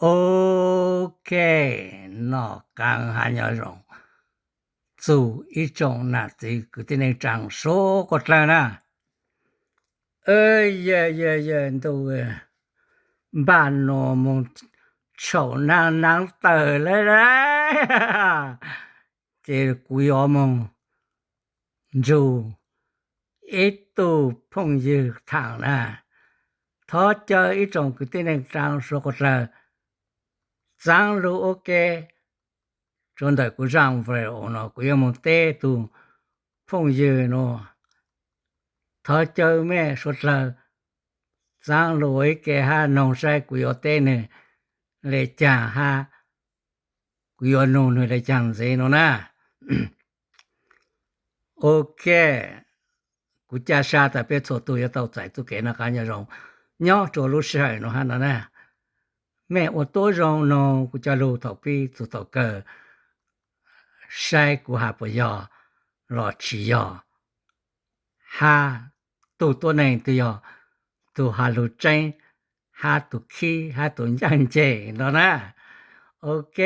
Ok, noj qab hab nyob zoo txug ib tsoom nam txiv kwv tij neej tsaa suav quas dlawg na. Yog, yog, yog ntuj, npaj nuav moog tshaum naab naab tawm lawm, ces kuv yuav moog nrug ib tug phooj ywg thaam na. Thov caw ib tsoom kwv tij neej tsaa suav quas dlawg txaav lug ua ke. Rua ntawm kuv zaaj video no kuv yuav moog teb tug phooj ywg nuav. Thov caw mej suav dlawg txaav lug ua ib ke hab noog saib kuv yuav teb nwg le caag hab kuv yuav nug nwg le caag ntxiv no na. Ok, kuv ca sa tas peb txhua tug yuav tau txais txuj kev noj qab nyob zoo nyob rua lub sij hawm no hab no na. Mej ua tuab zoo noog kuv cov lug thaum pib txug thaum kawg, saib kuv has puas yog los tsis yog, hab tug tuab neeg twg yog tug has lug tseeb, hab tug khib hab tug ncaaj nceeg no na. Ok,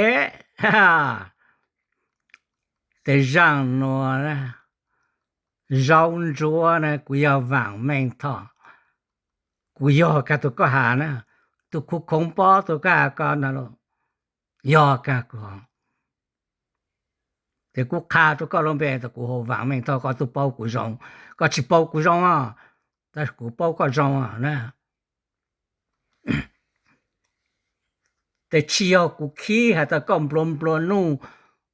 tes zaaj nuav, zaub ntsuab na, kuv yog Vaam Meej Thoj, kuv yog kag tug koj has na, tug khuv khoov pob tug koj has ko na, yog kag kuv. Tes kuv qha rua koj lub npe tas kuv hu Vaam Meej Thoj, koj tub paub kuv zoo, koj tsis paub kuv zoo os, tab sis kuv paub koj zoo na. Tes tsis yog kuv khib has tas koj nplua nplua nuj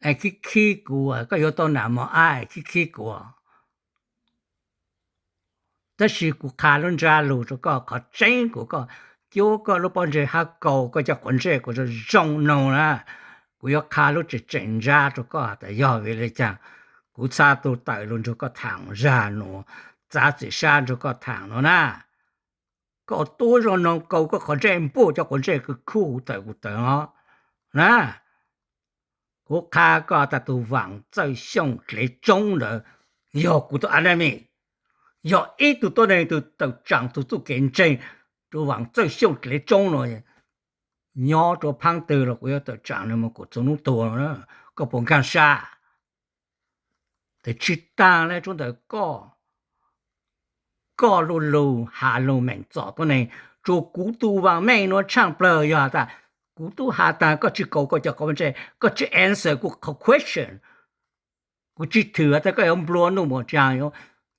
es khib khib kuv, koj yuav tau nam mos ab es khib khib kuv. Tab sis kuv qha lub ntsab lug rua koj, qhov tseeb kuv, koj cuab koj lub pob ntseg hab kaus koj cov quav ntsej kuv zoo zoo noog na. Kuv yuav qha lub tseem tseem ntsab rua koj tas yog vim le caag kuv txha tug tawm lug nrug koj thaam zag nuav, txav txim sab nrug koj thaam nuav na. Koj tuab zoo noog kaus koj qhov ntsej npuaj cov quav ntsej kws khuj tawm kuv tawm os na. Kuv qha koj tas tug Vaam Txawj Xyooj Dlev Tsoob ntawd yog kuv tug enemy, yog ib tug tuab neeg tug tawm tsaam tug txuj kev ntseeg rua Vaam Txawj Xyooj Dlev Tsoob no. Nyob rua phaab twg los kuv yuav tawm tsaam nwg moog kuas txug nub tuag no, koj puas nkaag sab? Tes tsis taag le tsuav ntawm koj, koj lu lug has lug meem txom tuab neeg, tsuas kuv tug Vaam Meej nuav tshaaj plawg yog has tas kuv tub has tas koj tsis kaus koj cov quav ntsej, koj tsis answer kuv qhov question, kuv tsis thwm has tas koj yuav nplua nuj npaum caag, yuav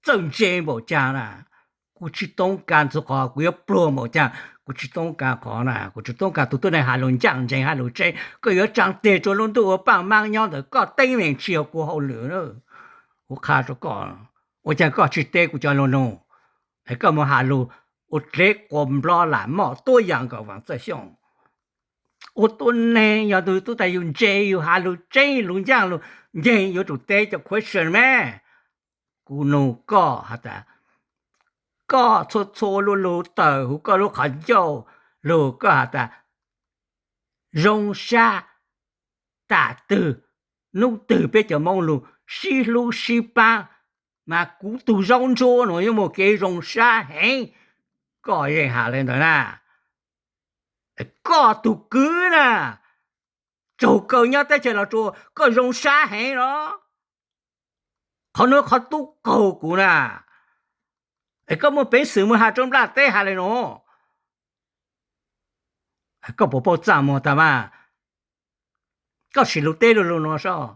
txawj ntse npaum caag na. Kuv tsis toob kas txug qhov kuv yuav pluag npaum caag, kuv tsis toob kas qhov na, kuv tsis toob kas tug tuab neeg has lug ncaaj nceeg has lug tseeb, koj yuav tsaa teg rua lub ntuj ua paaj maab nyob ntawm koj teeb meem tsis yog kuv hauj lwm. Kuv qha rua koj, ua caag koj tsis teb kuv cov lug nug, es koj moog has lug ua dleb quas nplob lam moj tuab yaam nkaus Vaam Txawj Xyooj. Ua tuab neeg yog tug tub tas yug ntse yug has lug tseeb lug ncaaj lug nceeg yuav tsum teb cov question me. Kuv nug koj has tas, koj txhua txhua lu lug tawm huv koj lub qhov ncauj lug koj has tas zoo sab, tam twg nub twg peb cov Moob lug sib hlub sib paab, mas kuv tug zaub ntsuab nuav yuav muaj kev zoo sab heev. Koj yeej has le ntawd na. Koj tug kwv na, tsaug kawg nyob teb chaws Los Tsuas koj zoo sab heev los? Qhov nuav qhov tub qaug kuv na. Es koj muaj peev xwm moog has rua nplaj teb has le nuav, koj puas paub txaj muag tag mas? Koj sim lug teb lu lug nuav sab.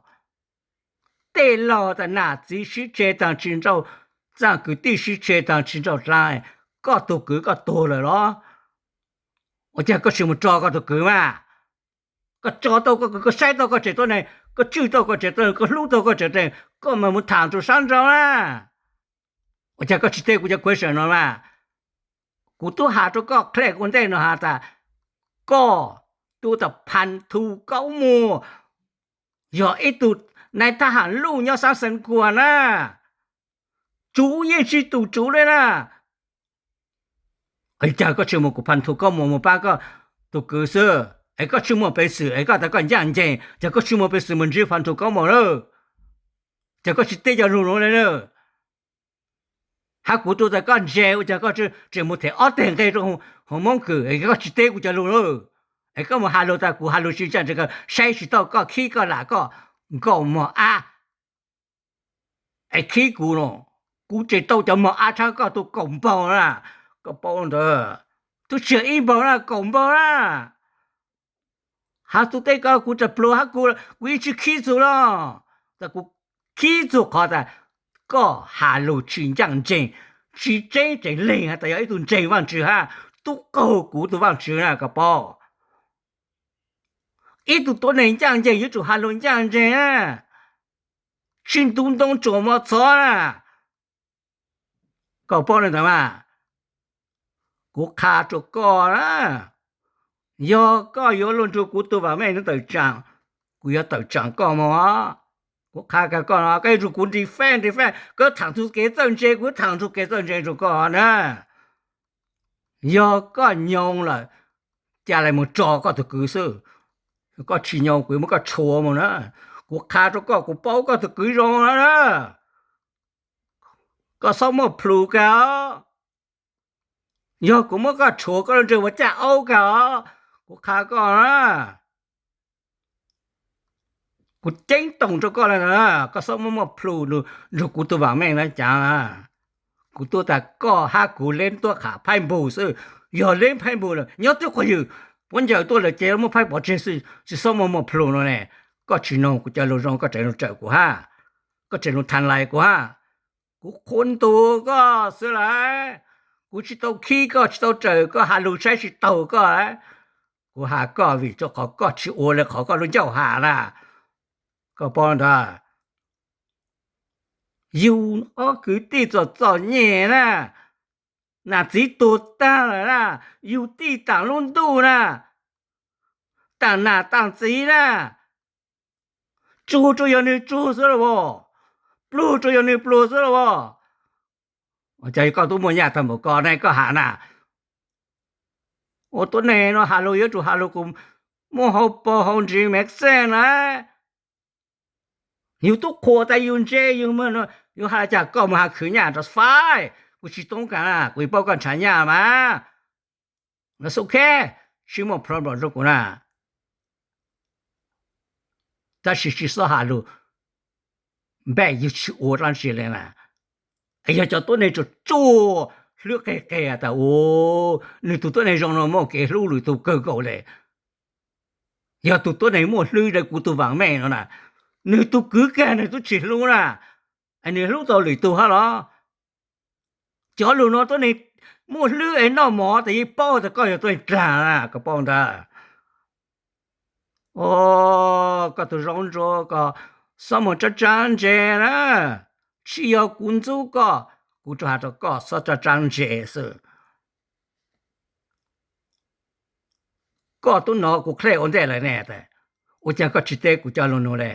Tej laug tas nam txiv sib tseg taag tsis nrauj, txaj kwv tij sib tseg taag tsis nrauj dlaab, koj tug kwv koj tuag lawm los? Ua caag koj tsis moog tso koj tug kwv mas? Koj tso tau koj kwv, koj saib tau koj tsev tuab neeg, koj tswj tau koj tsev tuab neeg, koj hlub tau koj tsev tuab neeg, koj mas moog thaam rua sab nrau na. Ua caag koj tsis teb kuv cov question no mas? Kuv tub has rua koj qhia ua ntej no has tas koj tub tas Phas Thu Kaub Muas yog ib tug nai thab ham luj nyob Xab Xeev Khuam na. Tsuv yeej tsi tus tsuv le na. Caag koj tsis muaj kuv Phas Thu Kaub Muas moog paab koj tug kwv xwb, es koj tsis muaj peev xwm, es koj tas koj ncaaj nceeg, caag koj tsis muaj peev xwm moog ntsib Phas Thu Kaub Muas lawm? Caag koj tsis teb cov lug nuav le na? Hab kuv tub tas koj ntse, ua caag koj tseem moog them ob teg nqe rua hauv Moob Kws, koj tsis teb kuv cov lug lawm? Es koj mus has lus tas kuv has lus tsis ntseeg, saib tsis taus koj, khib koj lam koj nkaus mog ab. Es khib kuv no, kuv tseem tau cov mog ab tshab koj tus kaum npaug na. Koj paub ntawd, twb tsis yog ib npaug na, kaum npaug na. Hab tus teb ko kuv tseem pluag hab kuv, kuv yeej tsis khib txug los. Tas kuv khib txug qhov tas koj has lus tsis ncaj ncees, tsis tseeb tseem leeg has tas yog ib tug ntseeg Vaajtswv hab tub qaug kuv tus Vaajtswv na koj paub. Ib tug tuab neeg ncaj ncees yuav tsum has lus ncaj ncees na, tsis ntuv ntoo tsuam mov txhov na. Koj paub li ntawd mas, kuv qha rua koj na, yog koj yuav luag nrug kuv tug vaam meej nuav tawm tsaam, kuv yuav tawm tsaam koj mog. Kuv qha kag koj no, koj yuav nrug kuv nti fab nti fab, koj thaam txug kev txawj ntse, kuv thaam txug kev txawj ntse nrug koj na. Yog koj nyoo lawm, ca le moog tso koj tug kwv xwb. Koj tsis nyoo kuv yuav muab koj tshuav moog na. Kuv qha rua koj, kuv paub koj tug kwv zoo na. Koj xob muaj plhus kag os. Yog kuv muab koj tshuav koj lub ntsej ua caj aub kag os. Kuv qha koj na, kuv ceeb toom rua koj le na, koj xob muab muaj plhus nrug kuv tug vaam meej na cas. Kuv tuaj tas koj hab kuv leeb tuab qham phaib npug xwb. Yog leeb phaib npug lawm nyob twb quas ywm, puab ncaws tuaj lawm ces muab phaib pov tseg xwb, tsis xob muaj muaj plhus no ne. Koj tsis noog kuv cov lug zoo, koj tseem lug tsawm kuv hab, koj tseem lug thaam lais kuv hab. Kuv qhuas ntuas koj xwb lawm. Kuv tsis tau khib koj, tsis tau tsawm koj, has lug saib tsis taug koj. Kuv has koj vim rua qhov koj tsis ua le qhov koj lub ncauj has na. Koj paub ntawd, yug ob kwv tij txom txom nyem na, nam txiv tuag tag lawm na, yug tij taam lub ntuj na, taam nam taam txiv na, tsug rua yog nwg tsug xwb los as, pluag rua yog nwg pluag xwb los as. Cas koj tub muaj nyaj tag npaum ko ne koj has na. Ua tuab neeg no has lug yuav tsum has lug kuas muaj hauv paus hauv ntsis mev xeej na. Yug tub qhuas tas yug ntse yug, yug has cas koj mus has khwv nyaj rua fai, kuv tsis toob kas na, kuv paub koj ntshaw nyaj mas. Lawv xub kheb, tsis muaj problem rua kuv na. Tab sis tsis xob has lug npaj yug tsis ua dlaab tsi le na. Yog cov tuab neeg tsuag tsuag hlwb qeg qeg tas u, nwg tug tuab neeg zoo no muaj kev hlub lwm tug kawg nkaus le. Yog tug tuab neeg muaj hlwb le kuv tug vaam meej no na, nwg tug kwv kag nwg tub tsis hlub na, es nwg hlub tau lwm tug hab los? Cov lug no tuab neeg muaj hlwb es noj mov tas yeej paub tas koj yog tuab neeg dlaag na, koj paub ntawd. O, koj tug zoo ntsua koj xob muaj tsaab tsaab ntse na. Tsis yog kuv ntxub koj, kuv tsuas has rua koj xob tsaab tsaab ntse xwb. Koj tub nov kuv qheb ua ntej lawm ne, ua caag koj tsis teb kuv cov lug nug le?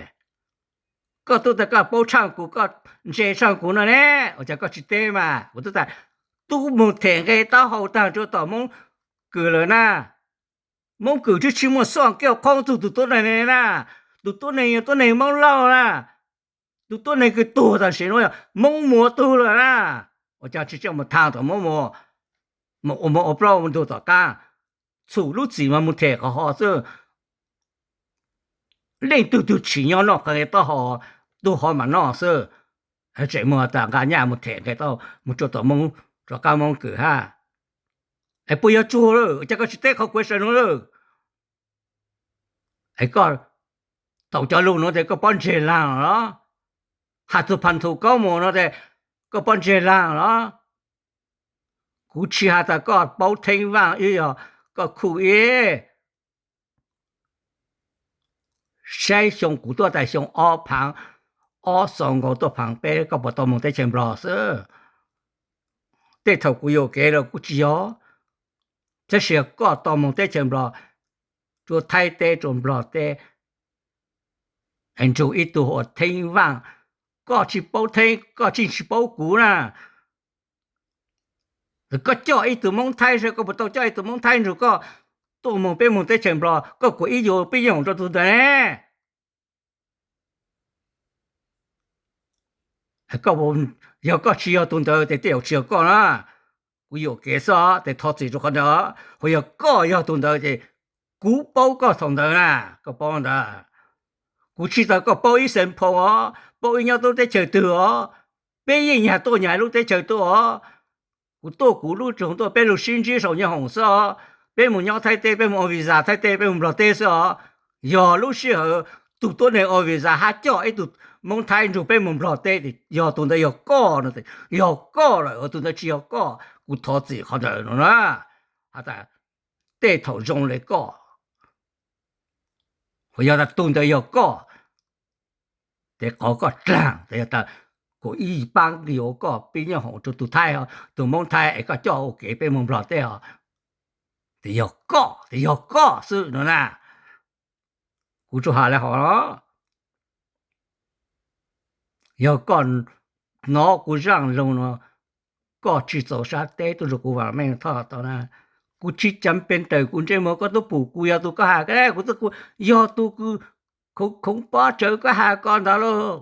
Koj tub tas koj paub tshaaj kuv, koj ntse tshaaj kuv no ne, ua caag koj tsis teb mas? Kuv tub tas tub moog them nqe taub hau taag rua tom Moob Kws lawm na. Moob Kws twb tsis muaj xuaj kiaj qhoob txug tug tuab neeg ne na. Tug tuab neeg yog tuab neeg Moob Lauj na. Tug tuab neeg kws tuag tam sim nuav yog Moob Muas tug lawm na. Ua caag tsis tseem mus thaag tom Moob Muas, mus ua plaub ua ntug tom qaab, txhum lub txim mas mus them qhov ho xwb. Leej twg tug tsim nyog noj qe taub hau, tug ho mas noj xwb. Tseem muaj tas nqa nyaj mus them nqe taub hau mus rua tom Moob, rov qaab Moob Kws hab. Es puas yog tsuag lawm, ua caag koj tsis teb qhov kuv sawv nuav lawm? Es koj tau cov lug nuav tes koj pob ntseg laag los? Has tug Phas Thum Kaub Mus no tes koj pob ntseg laag los? Kuv tsis has tas koj paub Theeb Vaaj, wb yog koj khuj ib. Saib xyoo kuv tuaj tas xyoo ob phaav, ob xaus nkaus tuaj phaav peb, koj puas tau moog teb chaws Nplog xwb? Tej thaum kuv yuam kev los kuj tsis yog, tab sis koj tau moog teb chaws Nplog, rua Thaib teb rua Nplog teb, nrug ib tug hu ua Theeb Vaaj. Koj tsis paub Theeb, koj tseem tsis paub kuv na. Koj coj ib tug Moob Thaib saib koj puas tau coj ib tug Moob Thaib nrug koj tuaj moog peb moog teb chaws Nplog, koj kuas ib yuav pib yoom rua tug ntawd ne. Yog koj tsis yog tug ntawd tes tej zaum tsis yog koj na. Kuv yuam kev xwb tes thov txim rua qhov ntawd. Ho yog koj yog tug ntawd ces Kuv paub koj thaum ntawd na, koj paub ntawd. Kuv tsis tas koj paub ib xeem phoom os, paub ib nyob tub teb chaws twg os, peb yeej nyag tuaj nyag lub teb chaws tuaj os. Kuv tuaj kuv lub tsoog tuaj, peb lug sib ntsib saum nyoob hoom xwb os. Peb mus nyob Thaib teb, peb mus ua visa Thaib teb, peb mus Nplog teb xwb os. Yog lub sij hawm tus tuab neeg ua visa hab coj ib tug Moob Thaib nrug peb mus Nplog teb, yog tus ntawd yog koj no, yog koj lawm, tus ntawd tsis yog koj, kuv thov txim qhov ntawd no na. Has tas tej thaum zoo le koj, yog tas tus ntawd yog koj, tes qhov koj dlaag tes yog tas kuv ib paab nqi ua koj pib nyob hoom rua tus Thaib, tus Moob Thaib es koj coj ua kev peb mus Nplog teb os. Tes yog koj, tes yog koj xwb no na. Kuv tsuas has le hov. Yog koj hnov kuv zaaj lug no, koj tsis txaus sab teb tuaj nrug kuv vaam meej thoj tau na. Kuv tsis cav pes tawm kuv ntsej muag, koj tub pum kuv yog tus koj has, kuv yog tus khoov pob tsawv koj has ko ntawd lauj.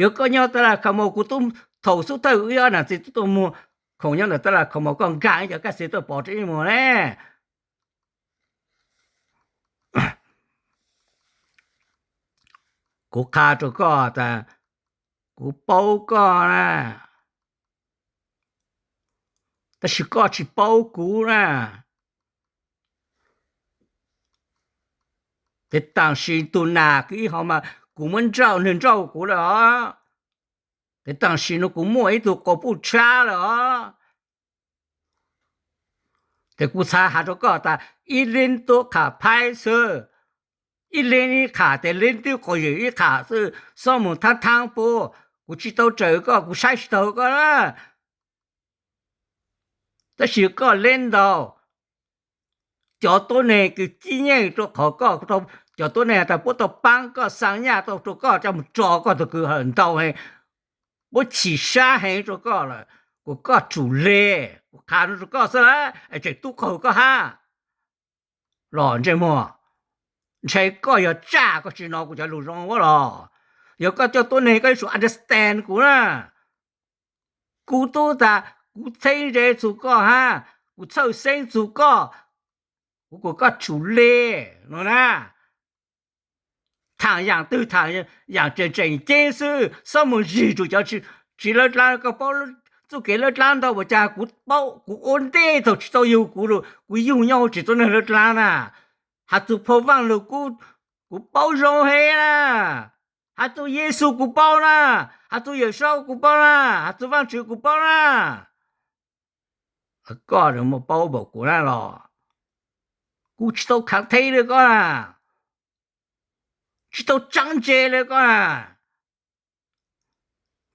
Yog koj nyob tab laj kha mos, kuv tub thaum xub thawj wb ob nam txiv tub tuaj muag khoom nyob ntawm tab laj kha mos, koj nkaag ib cov kab xis tuaj pov rua ib muag ne. Kuv qha rua koj tas kuv paub koj na, tab sis koj tsis paub kuv na. Tes taam sim tus nas kwv ib hov mas kuv muab nrauj, nwg nrauj kuv lawm os. Tes taam sim nuav kuv muaj ib tug quas puj tshab lawm os. Tes kuv txhad has rua koj tas ib leeb tub qham phaib xwb, ib leeb ib qham, tes leeb twb quas yawm ib qham xwb, xob mus thaab thaab pub. Kuv tsis tau tsawm koj, kuv saib tsis taug koj na. Tab sis koj leeb ntau, cov tuab neeg kws cib nyeej rua qhov koj, cov tuab neeg has tas puab tau paab koj, xaa nyaj tau rua koj, coj mus tso koj tug kws hawm ntau heev, puab chim sab heev rua koj lawm, kuas koj tsum le. Kuv qha nuav rua koj xwb lawm es tseem tub qaug koj hab. Los ntsej muag, ntshe koj yog tsaj koj tsis nov kuv cov lug zoo ua los. Yog koj coj tuab neeg koj yuav tsum understand kuv na. Kuv tub tas kuv txheeb ze txug koj hab, kuv txhawj xeeb txug koj, kuv kuas koj tsum le no na. Thaam yaam twg thaam yaam tseem tseem ceeb xwb, xob mus zig tsum cov tsis lawv dlaab. Koj paub txuj kev lawv dlaab ntau, ua caag kuv paub, kuv ua ntej thaum tsis tau yug kuv lug kuv yug nyob huv tsev tuab neeg lawv dlaab na. Has txug phau Vaaj Lug Kub kuv paub zoo heev na. Has txug Yexus kuv paub na. Has txug Yawm Saub kuv paub na. Has txug Vaajtswv kuv paub na. Koj muaj paub npaum kuv na los? Kuv tsis tau khav theeb le koj na, tsis tau tsaab ntse le koj na.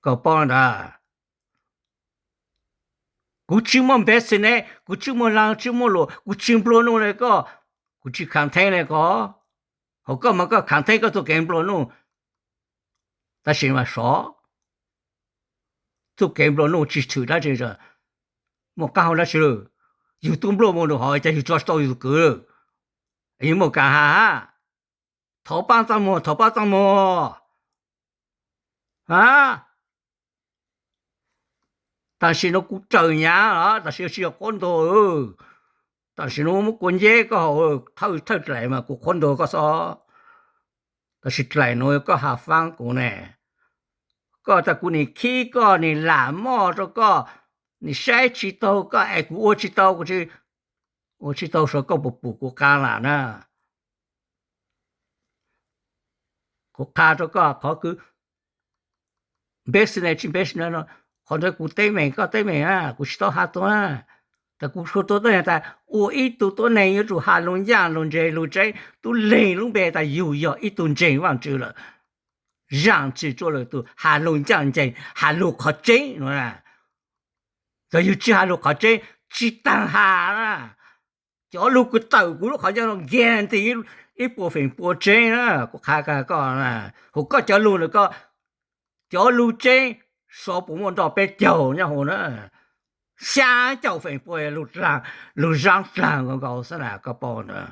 Koj paub ntawd, kuv tsis muaj business, kuv tsis muaj laag tsis muaj luam, kuv tsis nplua nuj le koj, kuv tsis khav theeb le koj. Hos koj mas koj khav theeb koj txuj kev nplua nuj. Tab sis mas sov, txuj kev nplua nuj tsis tshwm dlaab tsi, muaj qaab hau dlaab tsi lawm. Yug tub nplua muaj num hov cas yug tso tsis tau yug tug kwv, yug muaj kav has. Thov paab txaj muag, thov paab txaj muag. Tam sim nuav kuv raws nyaav los tam sim tsis yog qhuab ntuas. Tam sim nuav muab kua nceb koj haus, thawj dlaim mas kuv qhuab ntuas koj xwb. Tam sim dlaim nuav koj has faab kuv ne. Koj tas kuv nim khib koj, nim lam moj rau koj, nim saib tsis taug koj es kuv ua tsis tau, kuv ua tsis tau saib koj puas pum kuv qaa lam na. Kuv qha rau koj qhov kws business tsis business no, qhov ntawd kuv teeb meem koj teeb meem na, kuv tsis tau has tuaj na. Tas kuv tsuas tuaj tuab neeg tas ua ib tug tuab neeg yuav tsum has lug ncaaj lug ntseeg lug tseeb, tub leeg lub npe tas yug yog ib tug ntseeg Vaajtswv lawm, zaam tsi tsua lawm tug has lug ncaaj nceeg, has lug qhov tseeb no. Yog yug tsi has lug qhov tseeb, tsi taag has na. Cov lug kws tawm kuv lub qhov ncauj no guarantee ib puas feem pua tseeb na, kuv qha koj na. Huv koj cov lug ntawm koj, cov lug tseeb, sov puas muaj nroj peb caug nyob huv na. Xyaa caum feem pua lug zaab dlaag nkaus nkaus xwb na koj paub ntawd.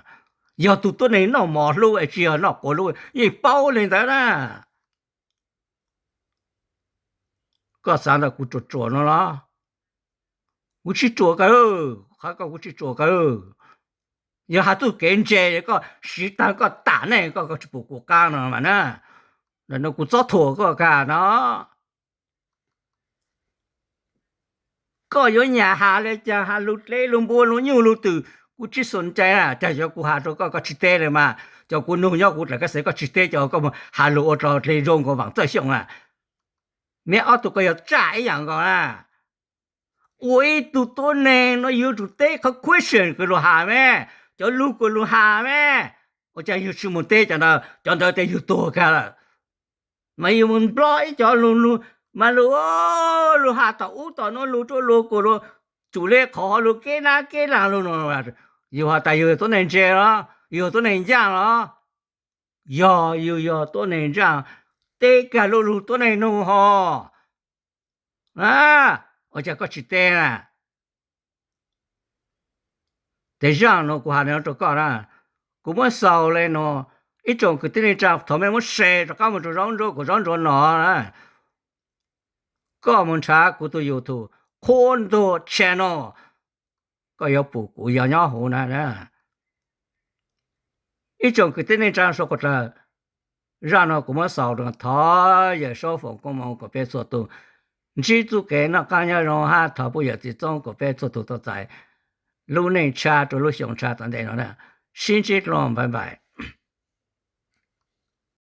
Yog tug tuab neeg noj mov hlub es tsi yog noj quav hlub yeej paub le ntawd na. Koj xaav tas kuv ruam ruam no los? Kuv tsi ruam kawg, qha koj kuv tsi ruam kawg. Yog has txuj kev ntse, koj siv tag koj tam neej koj, koj tsis pum kuv qab no mas na. Ntawm no kuv txob thuam koj kag no. Koj yuav nyam has li cas, has lug dleb lug npua lug nyuj lug twm, kuv tsis xum cai na. Cas yog kuv has rau koj, koj tsis teb li mas cov kuv nug nyob kuv dlaim kab xev koj tsis teb, cov koj mus has lug ua rau dle zoo nkaus Vaam Txawj Xyooj na. Neb ob tug koj yog tsaj ib yam nkaus na. Ua ib tug tuab neeg no yuav tsum teb qhov question kws luag has me, cov lug kws luag has me. Ua cas yug tsis mus teb cov ntawd, cov ntawd tes yug tuag kag lawm. Mas yug mus nplob ib cov lug, lug mas lug, lug has tom ub tom nuav lug ruaj lug kuam lug, tsum le qhov ho lug keb nab keb laag lug no. Yug has tas yug yog tuab neeg ntse los, yug yog tuab neeg ncaaj los? Yog yug yog tuab neeg ncaaj, teb kag lug lug tuab neeg nug ho. Ua cas koj tsis teb na? Tes zaaj nuav kuv has no rau koj na, kuv muab xaus le nuav, ib tsoom kwv tij neej tsaa, thaum mej muab share rov qab mus rau zaub ntsuab kuas zaub ntsuab no na, koj mus nrhav kuv tug YouTube Qhuab Ntuag Channel, koj yuav pum kuv yog nyob huv na. Ib tsoom kwv tij neej tsaa suav dlawg, zaaj nuav kuv muab xaus rua, thov Yawm Saub foom koob moov kuas peb txhua tug ntsib txuj kev noj qaab nyob zoo hab thov pub yawm txiv txoob kuas peb txhua tug tau txais lub neej tsha rua lub xyoo tsha tom ntej no na. Sib ntsib dlua, bye bye.